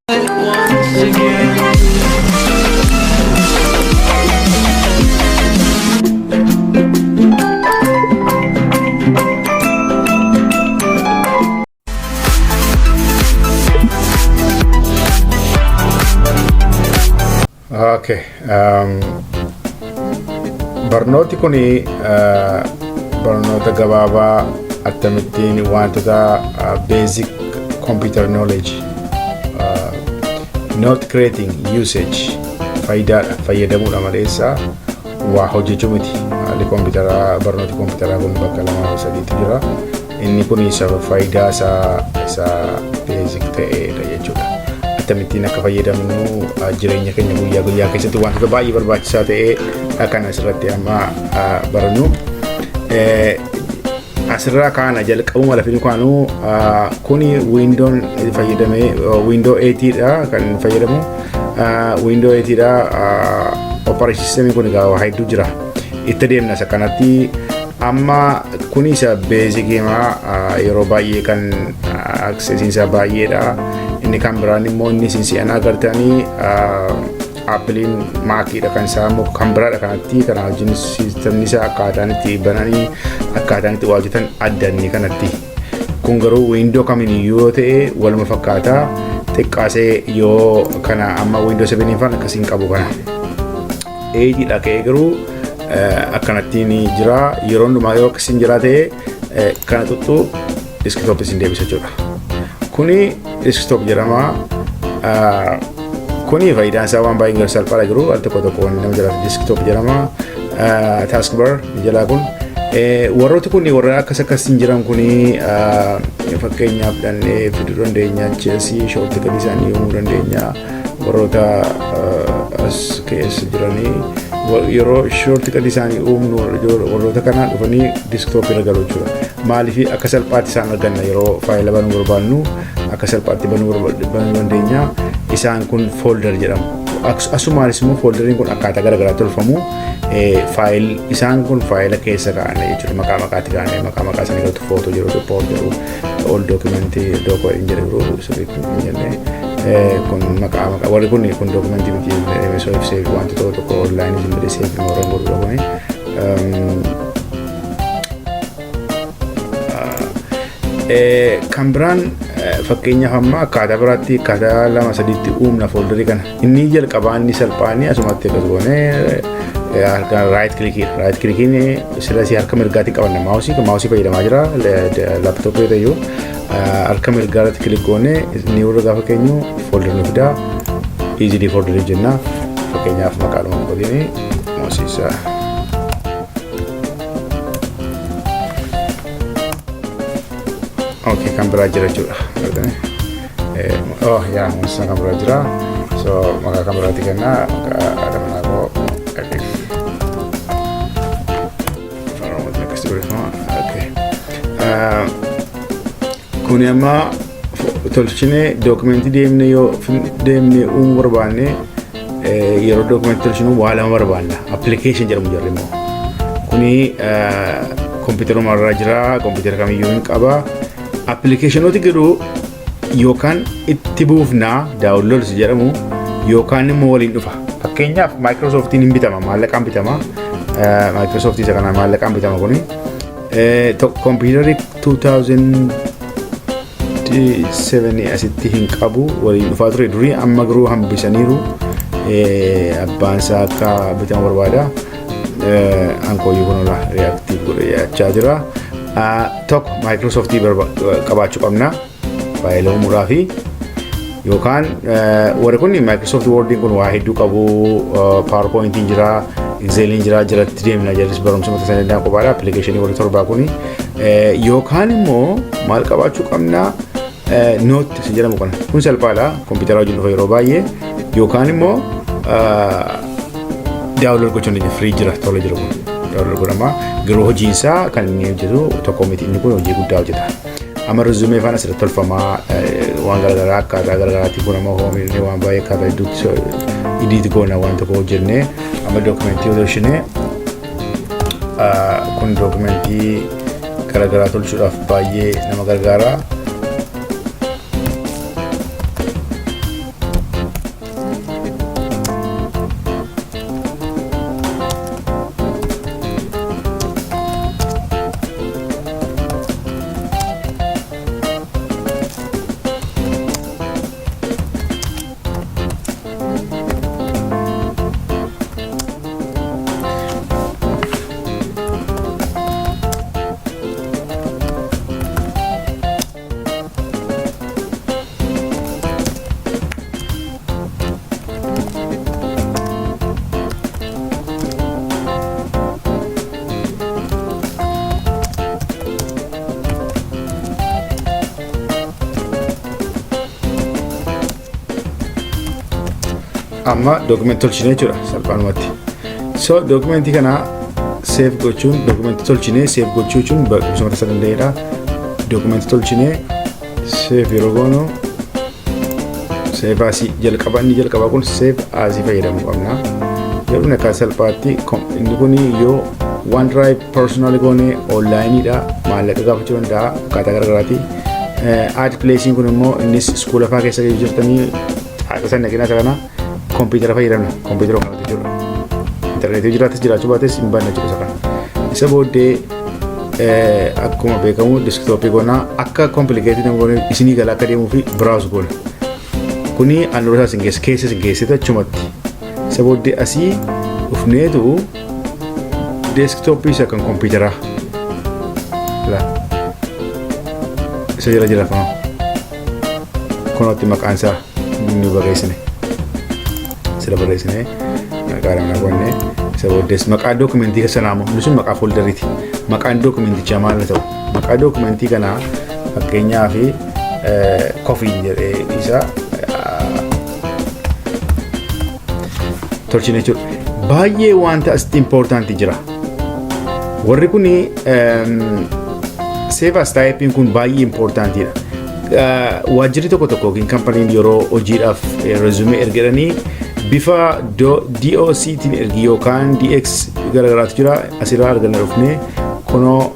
Once again. Okay. Barnooti kun barnoota gabaabaa akkamittiin wantoota basic computer knowledge, not creating usage, faayidaadha fayyadamuudha maleessa waa hojjechuu miti. Haalli kompiitaraa, barnooti kompiitaraa kun bakka lama sadiitu jira. Inni kun isa faayidaa isaa isa basic ta'edha jechuudha. Akkamittiin akka fayyadamnu jireenya keenya guyyaa guyyaa keessatti wantoota baay'ee barbaachisaa ta'e kan asirratti amma barannu. Asirraa kaana jalqabuma lafin kaanu kuni Windown fayyadamee Window 8 dha kan fayyadamu. Window 8 dha. Operation system kun egaa waa hedduu jira. Itti deemna isa kanatti. Amma kuni isa basic yeroo baay'ee kan accessiin isaa baay'eedha. Inni kan biraan immoo inni isin si'anaa agartanii Appleiin Maciidha, kan isaa immoo kan biraadha kanatti. Kana wajjin systemni isaa, akkaataan itti bananii, akkaataan itti waa hojjetan adda inni kanatti. Kun garuu Window kamiin yoo ta'e waluma fakkaata, xiqqaasee yoo kana amma Window 7 faan akkasiin qabu kana. 8dha ka'ee garuu akkanattiin jira. Yeroo hundumaa yoo akkasiin jira ta'e kana tuttu desktop isin deebisa jechuudha. Kuni desktop jedhama. Kuni faayidaan isaa waan baay'ee gara salphaadha jiru, al tokko tokko wanni nama jiraatu desktop jedhama. Taskbar jalaa kun warrooti kun warra akkas akkasiin jiran kuni fakkeenyaaf dhannee fiduu dandeenya. Chelsea shortcut isaanii uumuu dandeenya. Warroota as keessa jiranii yeroo shortcut isaanii uumnu warroota kana dhufanii desktop irra galu jechuudha. Maaliif? Akka salphaatti isaan arganna. Yeroo faayila banuu barbaannu akka salphaatti banuu dandeenya. Isaan kun folder jedhamu. Asumaanis immoo folderiin kun akkaataa garaagaraatti tolfamu. File isaan kun faayila keessa kaa'anne jechuudha. Maqaa maqaatti kaa'anne, maqaa maqaa isaanii galtu, photo jedhu, report jedhu, all documentii dooko hin jedhu sirriitti hin jenne. Kun maqaa maqaa warri kun kun documentii miti, save save wanti tokko tokko onlineii isin jedhee save warra godhudha kuni. Kan biraan fakkeenyaaf amma akkaataa biraatti akkaataa lama sadiitti uumna folderii kana. Inni jalqabaa inni salphaanii asumatti akkas goonee harka right clickii, right clickiin sila si harka mirgaatti qabanna. Mouseii fayyadamaa jira laptopii yoo ta'u, harka mirgaa irratti click goonee inni warra gaafa keenyu folder nu fidaa. Easily folderii jenna. Fakkeenyaaf maqaadhuma kootiin moosiisa. Okay, kan biraa jira jechuudha. Oh, yaa, moosiisa kan biraa jira. So maqaa kan biraatti kennaa, maqaa haadha manaa koo Elif. Afaan akkasitti barreeffama. Okay. Kuni amma tolchine documentii deemne yoo deemne uumuu barbaanne, yeroo documentii tolchinu waa lama barbaanna. Application jedhamu jarri immoo. Kuni kompiitaruma irra jira, kompiitara kamiyyuu hin qaba. Applicationooti garuu yookaan itti buufnaa, download jedhamu, yookaan immoo waliin dhufa. Fakkeenyaaf Microsoftiin hin bitama, maallaqaan bitama. Microsoft isa kana maallaqaan bitama kuni. Kompiitarri 2007 asitti hin qabu, waliin dhufaa ture durii, amma garuu hambisaniiru. Abbaan isaa akka bitamu barbaada. Ankooyyuu kun ola reactive godhachaa jira. Tokko Microsoftii qabaachuu qabna faayila uumuudhaa fi yookaan warri kun Microsoft Wordiin kun waa hedduu qabu, PowerPointiin jira, Exceliin jira, jalatti deemna, jallis barumsa mataa isaanii danda'an kophaadha applicationii warri torbaa kuni. Yookaan immoo maal qabaachuu qabna? Note isa jedhamu kana. Kun salphaadha, kompiitara wajjin dhufa yeroo baay'ee, yookaan immoo download gochuun ni free jira, tola jira. Kun download godhama, garuu hojiinsaa kan inni hojjetu tokko miti. Inni kun hojii guddaa hojjeta. Amma resume faana asirratti tolfamaa, waan garaagaraa akkaataa garaagaraatti kun amma hoomillee waan baay'ee akkaataa hedduutti edit goona. Waan tokko hojjennee amma documentii yoo tolchine, kun documentii garaagaraa tolchuudhaaf baay'ee nama gargaara. Amma dookumentii tolchine jechuudha salphaanumatti. So dookumentii kana save gochuun, dookumentii tolchinee save gochuu jechuun ibsuma tasa danda'edha. Dookumentii tolchinee save yeroo goonu save as jalqaba, inni jalqabaa kun save as fayyadamuu qabna. Yeroo akka salphaatti inni kun yoo OneDrive personal goone onlineidha, maallaqa gaafachuu danda'a akkaataa garaagaraati. Add placing kun immoo innis school fa'aa keessa jirtanii xaaqisan naqina isa kana kompiitara fayyadamna, kompiitara kanatti jechuudha. Intarneetii jiraates jiraachuu baates hin banna jechuudha isa kana. Isa booddee akkuma beekamu desktopii goonaa, akka complicated goone isinii gala akka deemuu fi browse goona. Kuni handhuura isaa isin keessa keessa isin keessatti achumatti. Isa booddee asii dhufneetu desktopii isa kan kompiitaraa. Isa jala jira kunoo. Kunootti maqaan isaa nu barreessine. Sila barreessine maqaa nama goonee, isa booddees maqaa dookumentii sanaa immoo, inni sun maqaa fooldariiti. Maqaan dookumentichaa maal ta'u? Maqaa dookumentii kanaa fakkeenyaa fi kofiin jedhee isa tolchine jechuudha. Baay'ee wanta asitti important jira. Warri kuni save as typein kun baay'ee importantiidha. Waajjirri tokko tokko yookiin kampaniin yeroo hojiidhaaf resume ergedhanii bifa DOCtiin ergi yookaan DX garagaraatu jira, asirraa arganna dhufnee kunoo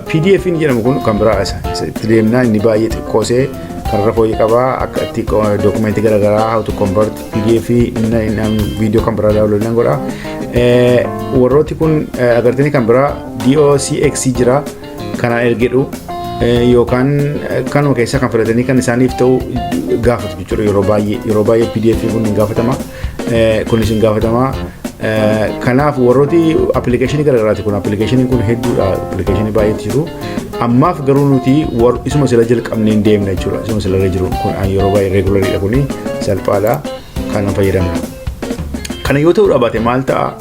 PDF inni jedhamu kun kan biraa isa itti deemnaa, inni baay'ee xiqqoosee karra fooyyee qabaa, akka itti dookumentii garaagaraa how to convert PDF viidiyoo kan biraa download nan godha. Warrooti kun agartanii kan biraa DOCX jira, kanaan ergedhu yookaan kanuma keessaa kan filatanii kan isaaniif ta'u gaafatu jechuudha. Yeroo baay'ee PDF kun hin gaafatama, kunis hin gaafatama. Kanaaf warrooti appilikeeshinii garaagaraati kun, appilikeeshiniin kun hedduudha, appilikeeshinii baay'eetu jiru. Ammaaf garuu nuti isuma sila jalqabnee hin deemna jechuudha. Isuma sila irra jiru kun yeroo baay'ee regulariidha, kuni salphaadha, kana fayyadamna. Kana yoo ta'uu dhabaate maal ta'a?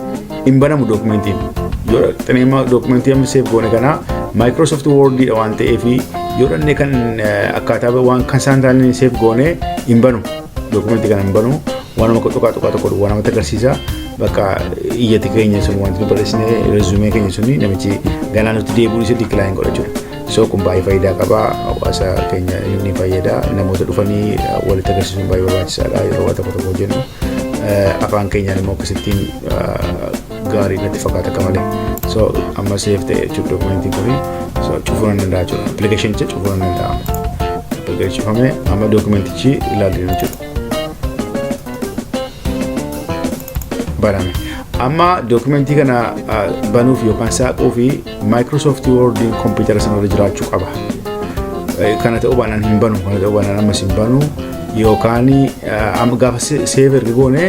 Hin banamu dookumentiin. Yoo dhaqxanii dookumentii amma save goone kana Microsoft Wordidha waan ta'eef, yoo dhaqnee kan akkaataa waan kan isaan taane save goone hin banu, dookumentii kana hin banu, waanuma tuqaa tuqaa tokko duwwaa namatti agarsiisa. Bakka iyyati keenya sun, wanti nu barreessine, resume keenya suni namichi ganaa nutti deebi'uu isa decline godha jechuudha. So kun baay'ee faayidaa qaba, hawaasa keenya ni fayyada, namoota dhufanii walitti agarsiisuun baay'ee barbaachisaadha yeroo waa tokko tokko hojjennu. Afaan keenyaan immoo akkasittiin gaarii natti fakkaata akka malee. So amma save ta'e jechuudha dookumentiin kuni, so cufuu nan danda'a jechuudha. Appilikeeshinicha cufuu nan danda'a. Appilikeeshinii cufamee amma dookumentichi ilaallee jechuudha. Baname. Amma dookumentii kana banuuf yookaan saaquu fi Microsoft Wordiin kompiitara sanarra jiraachuu qaba. Kana ta'uu baanaan hin banu, kana ta'uu baanaan ammas hin banu, yookaan amma gaafa save erga goone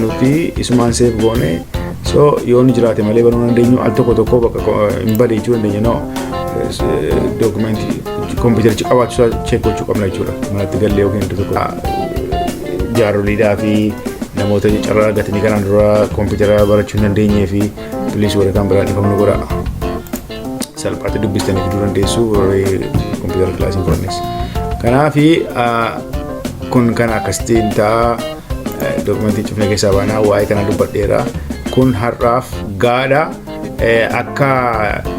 nuti isumaan save goone, so yoo inni jiraate malee banuu dandeenyu, al tokko tokko bakka hin bade jechuu dandeenya. No, dookumentii kompiitarichi qabaachuu isaa check gochuu qabna jechuudha. Manatti gallee yookiin iddoo tokko jaaroliidhaa fi namoota carraa argatanii kanaan dura kompiitara barachuu hin dandeenyee fi please warra kan biraa dhiifamnu godha. Salphaatti dubbistanii fiduu dandeessu warri kompiitara kilaasiin fudhannes. Kanaafi kun kan akkasitiin ta'a, dookumentii cufnee keessaa baanaa, waa'ee kana dubbadheera. Kun har'aaf gaadha. Akka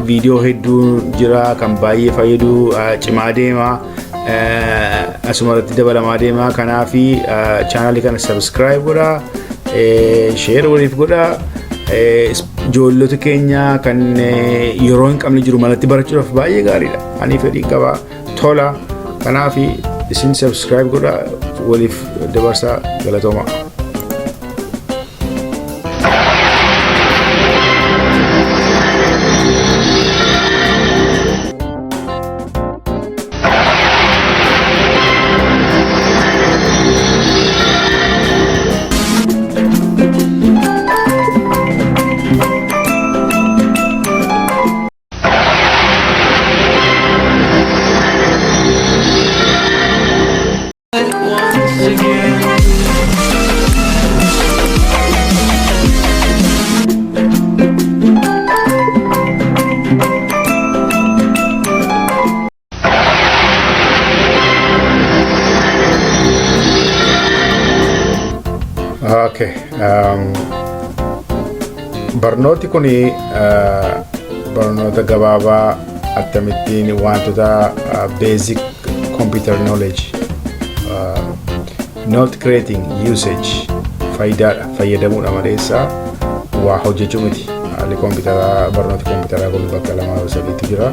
viidiyoo hedduu jira kan baay'ee fayyadu, cimaa deema. Asuma irratti dabalamaa deema. Kanaafi chaanaalii kana subscribe godhaa, share waliif godhaa. Ijoollota keenya kan yeroo hin qabne jiru manatti barachuudhaaf baay'ee gaariidha. Ani fedhii qaba, tola. Kanaafi isin subscribe godhaa, waliif dabarsaa, galatooma. Once again. Okay. Barnooti kun barnoota gabaabaa akkamittiin wantoota basic computer knowledge, not creating usage, faayidaadha fayyadamuudha maleessa waa hojjechuu miti. Haalli kompiitaraa, barnooti kompiitaraa kun bakka lamaa sadiitu jira.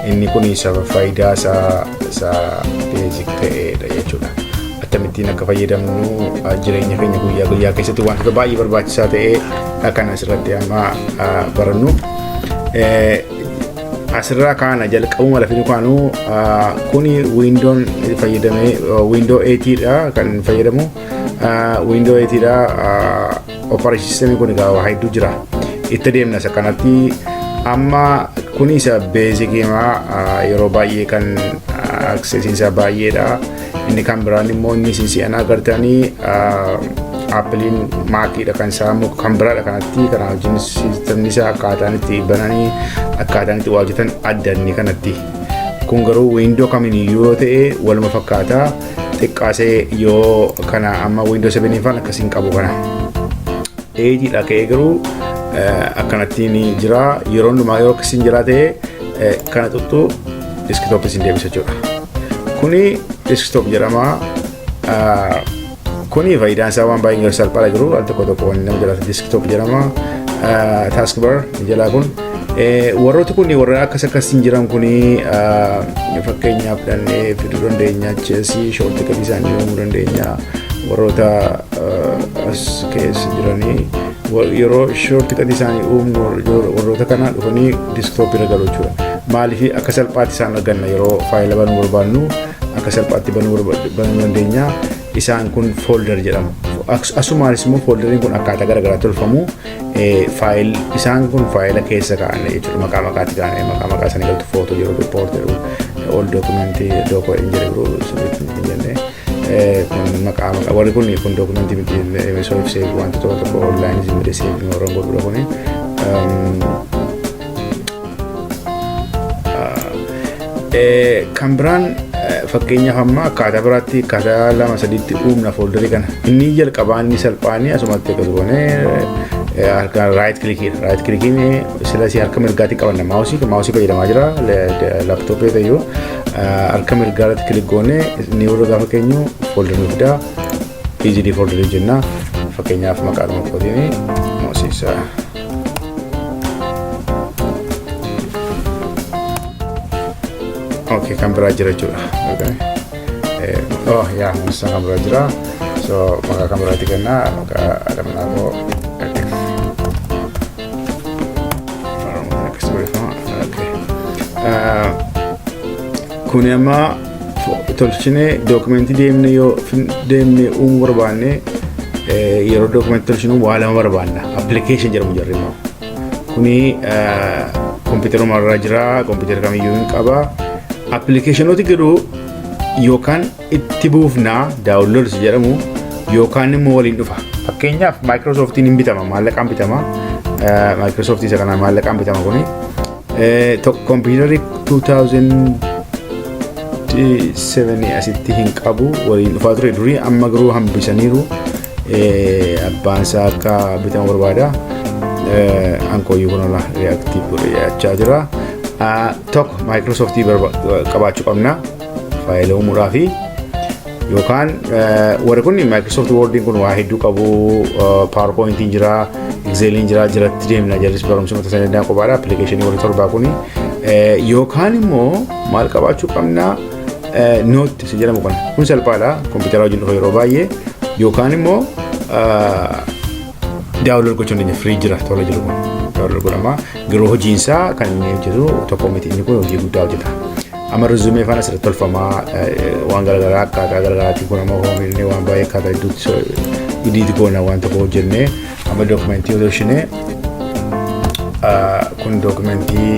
Inni kun isa faayidaa isaa basic ta'edha jechuudha. Akkamittiin akka fayyadamnu jireenya keenya guyyaa guyyaa keessatti wantoota baay'ee barbaachisaa ta'e kan asirratti amma barannu. Asirraa kaana jalqabuma lafin kaanu kuni Windown fayyadamee Window 8 dha kan fayyadamu. Window 8 dha. Operation system kun egaa waa hedduu jira. Itti deemna isa kanatti. Amma kuni isa basic yeroo baay'ee kan accessiin isaa baay'eedha. Inni kan biraan immoo inni isin si'anaa agartanii Appleiin Maciidha kan isaa immoo kan biraadha kanatti. Kana wajjin systemni isaa akkaataan itti bananii akkaataan itti waa hojjetan adda inni kanatti. Kun garuu Window kamiin yoo ta'e waluma fakkaata, xiqqaasee yoo kana amma Window 7 faan akkasiin qabu kana. 8dha ka'ee garuu akkanatti ni jira. Yeroo hundumaa yeroo akkasiin jira ta'e kana tuttu desktop isin deebisa jechuudha. Kuni desktop jedhama. Kuni faayidaan isaa waan baay'ee salphaadha jiru al tokko tokko wanni nama jalaatu desktop jedhama. Taskbar jalaa kun warrooti kun warra akkas akkasiin jiran kun fakkeenyaaf fudhannee fiduu dandeenya. Cheesii shortcut isaanii uumuu dandeenya. Warroota as keessa jiranii yeroo shortcut isaanii uumnu warroota kana dhufanii desktop irra galu jechuudha. Maaliif akka salphaatti isaan arganna? Yeroo faayila banuu barbaannu akka salphaatti banuu dandeenya. Isaan kun folder jedhamu. Asumaanis immoo folderiin kun akkaataa garaagaraatti tolfamu. File isaan kun faayila keessa kaa'anne jechuudha. Maqaa maqaatti kaa'anne maqaa maqaa isaanii galtu, photo jiru, report jedhu, all documentii dooko hin jedhe biroo sirriitti hin jenne. Kun maqaa maqaa warri kun kun documentii miti, soof save wanta tokko tokko online isin bide save warra godhudha kuni. Kan biraan fakkeenyaaf amma akkaataa biraatti akkaataa lama sadiitti uumna folderii kana. Inni jalqabaa inni salphaanii asumatti akkas goonee harka right clickiidha. Right clickiin silasii harka mirgaatti qabanna, mouseii fayyadamaa jira laptopii ta'eyyuu harka mirgaatti click goonee inni warra gaafa keenyu folderii nu fidaa, easily folderii jenna. Fakkeenyaaf maqaadhuma kootiin moosiisa. Okay, kan biraa jira jechuudha. Okay. Oh, yaa, moosiisa kan biraa jira. So, maqaa kan biraatti kennaa, maqaa adamnaa koo. Okay. Akkas barreeffama. Okay. Kuni amma tolchine documentii deemne yoo deemne uumuu barbaanne, yeroo documentii tolchinu waa lama barbaanna. Application jedhamu jarri immoo. Kuni kompiitaruma irra jira, kompiitara kamiyyuu hin qaba. Applicationooti garuu yookaan itti buufnaa download jedhamu yookaan immoo waliin dhufa. Fakkeenyaaf Microsoftiin hin bitama, maallaqaan bitama. Microsoft isa kana maallaqaan bitama kuni. Kompiitarri 2007 asitti hin qabu, waliin dhufaa ture durii, amma garuu hambisaniiru. Abbaan isaa akka bitamu barbaada. Ankooyyuu kun ola reactive godhachaa jira. Tokko Microsoftii qabaachuu qabna faayila uumuudhaa fi yookaan warri kun Microsoft Wordiin kun waa hedduu qabu, PowerPointiin jira, Exceliin jira, jiratti deemna, jarris barumsa mataa isaanii danda'an kophaadha applicationii warri torbaa kuni. Yookaan immoo maal qabaachuu qabna? Note isa jedhamu kana. Kun salphaadha, kompiitara wajjin dhufa yeroo baay'ee, yookaan immoo download gochuu dandeenya, free jira, tola jiru kun download godhama. Garuu hojiinsaa kan inni hojjetu tokko miti, inni kun hojii guddaa hojjeta. Amma resume faana asirratti tolfamaa, waan garaagaraa akkaataa garaagaraatti kun amma oomishne waan baay'ee akkaataa hedduutti edit goona waan tokko hojjennee. Amma documentii yoo tolchine kun documentii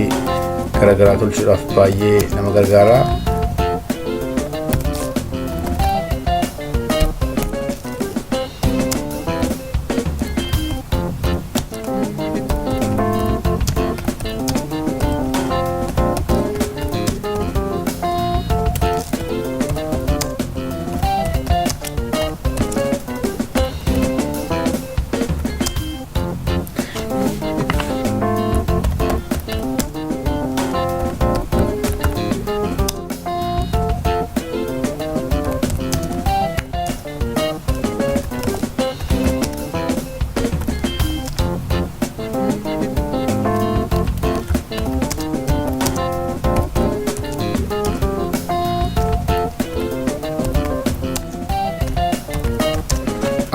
garaagaraa tolchuudhaaf baay'ee nama gargaara.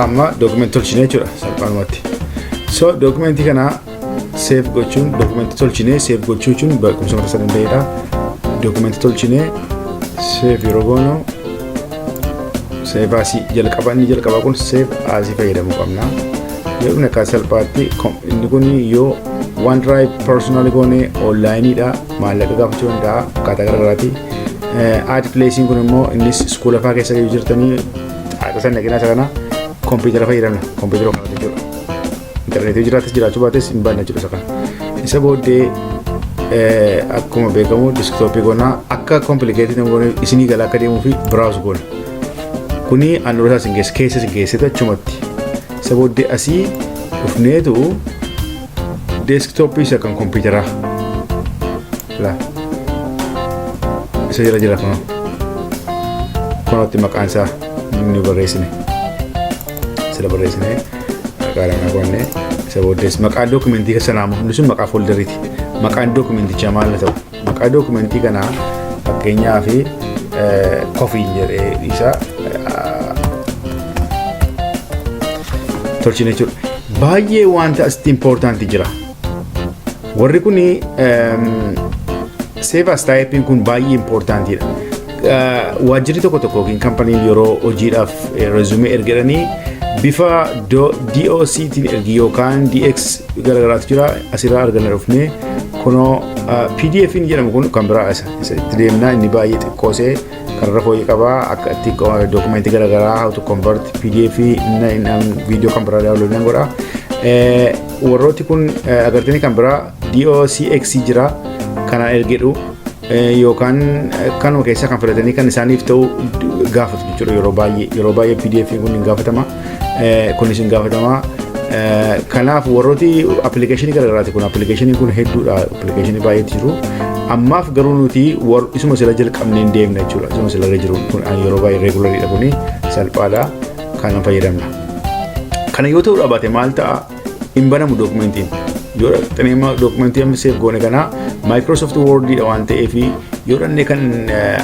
Amma dookumentii tolchine jechuudha salphaanumatti. So dookumentii kana save gochuun, dookumentii tolchinee save gochuu jechuun beekumsa mataa isaa danda'edha. Dookumentii tolchinee save yeroo goonu save as jalqaba, inni jalqabaa kun save as fayyadamuu qabna. Yoo dhumne akka salphaatti inni kun yoo OneDrive personal goone onlineiidha, maallaqa gaafachuu danda'a akkaataa garaagaraati. Add placeiin kun immoo innis school fa'aa keessa yoo jirtanii xaaxa sana dhaqinaa isa kana kompiitara fayyadamna, kompiitara kanatti jechuudha. Intarneetii jiraates jiraachuu baates hin baanne jechuudha isa kana. Isa booddee akkuma beekamu desktopii goonaa, akka complicated goone isinii gala akka deemuu fi browse goona. Kuni handhuura isaa isin geesse, keessa isin geessetu achumatti. Isa booddee asii dhufneetu desktopii isa kan kompiitaraa. Laa. Isa jala jira kunoo. Kunootti maqaan isaa inni barreessine. Sila barreessine maqaa lama goonee, isa booddees maqaan dookumentii sanaa immoo inni sun maqaa folderiiti. Maqaan dookumentichaa maal ta'u? Maqaa dookumentii kanaa fakkeenyaa fi kofiin jedhee isa tolchine jechuudha. Baay'ee wanta asitti important jira. Warri kuni save as typing kun baay'ee importantiidha. Waajjirri tokko tokko yookiin kampaniin yeroo hojiidhaaf resume ergedhanii bifa DOCtiin ergi yookaan DX garagaraatu jira, asirraa arganna dhufnee kunoo PDF inni jedhamu kun kan biraa isa itti deemnaa, inni baay'ee xiqqoosee kanarra fooyyee qabaa, akka itti dookumentii garagaraa how to convert PDF viidiyoo kan biraa download nan godha. Warrooti kun agartanii kan biraa DOCX jira, kanaan ergedhu yookaan kanuma keessaa kan filatanii kan isaaniif ta'u gaafatu jechuudha. Yeroo baay'ee PDF kun hin gaafatama, kunis hin gaafatama. Kanaaf warrooti appilikeeshinii garagaraati kun, appilikeeshiniin kun hedduudha, appilikeeshinii baay'eetu jiru. Ammaaf garuu nuti isuma sila jalqabnee hin deemna jechuudha. Isuma sila irra jiru kun yeroo baay'ee regulariidha, kuni salphaadha, kanan fayyadamna. Kana yoo ta'uu dhabaate maal ta'a? Hin banamu dookumentiin. Yoo dhaqxanii dookumentii amma save goone kana Microsoft Wordidha waan ta'eef, yoo dhannee kan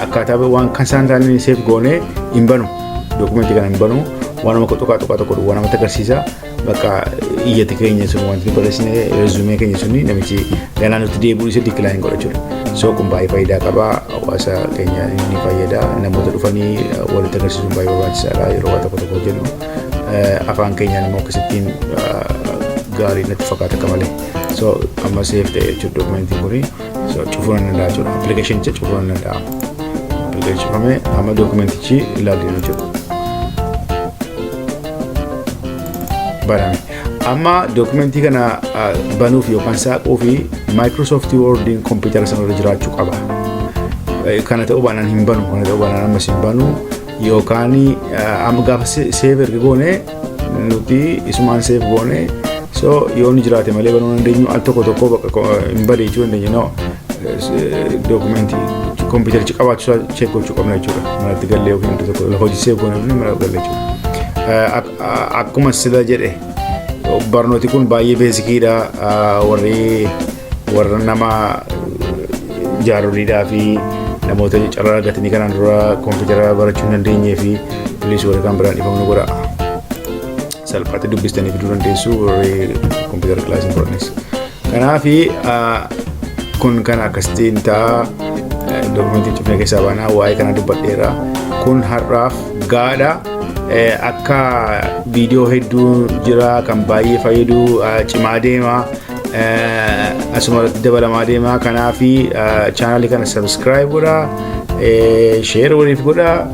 akkaataa waan kan isaan taane save goone hin banu, dookumentii kana hin banu, waan nama tuqaa tuqaa tokko duwwaa namatti agarsiisa. Bakka iyyati keenya sun, wanti barreessine, resume keenya suni namichi ganaa nutti deebi'uu isa decline godha jechuudha. So kun baay'ee faayidaa qaba, hawaasa keenya ni fayyada, namoota dhufanii walitti agarsiisuun baay'ee barbaachisaadha yeroo waa tokko tokko hojjennu. Afaan keenyaan immoo akkasittiin gaarii natti fakkaata akka malee. So amma save ta'e jechuudha dookumentiin kuni, so cufuu nan danda'a jechuudha. Appilikeeshinicha cufuu nan danda'a. Appilikeeshinii cufamee amma dookumentichi ilaallee jechuudha. Baname. Amma dookumentii kana banuuf yookaan saaquu fi Microsoft Wordiin kompiitara sanarra jiraachuu qaba. Kana ta'uu baanaan hin banu, kana ta'uu baanaan ammas hin banu, yookaan amma gaafa save erga goone nuti isumaan save goone, so yoo inni jiraate malee banuu dandeenyu, al tokko tokko bakka hin bade jechuu dandeenya. No, dookumentii kompiitarichi qabaachuu isaa check gochuu qabna jechuudha. Manatti gallee yookiin iddoo tokko lafa hojii save goone mana gallee jechuudha. Akkuma sila jedhe, barnooti kun baay'ee basiciidha, warri warra nama jaaroliidhaa fi namoota carraa argatanii kanaan dura kompiitara barachuu hin dandeenyee fi please warri kan biraan dhiifama godha. Salphaatti dubbistanii fiduu dandeessu warri kompiitara kilaasii fudhannes. Kanaafi kun kan akkasitiin ta'a, dookumentii cufnee keessaa baanaa, waa'ee kana dubbadheera. Kun har'aaf gaadha. Akka viidiyoo hedduu jira kan baay'ee fayyadu, cimaa deema. Asuma irratti dabalamaa deema. Kanaafi chaanaalii kana subscribe godhaa, share waliif godhaa.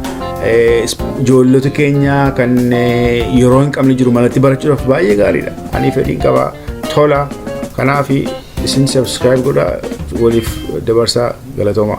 Ijoollota keenya kan yeroo hin qabne jiru manatti barachuudhaaf baay'ee gaariidha. Ani fedhiin qaba, tola. Kanaaf isin subscribe godhaa, waliif dabarsaa, galatooma.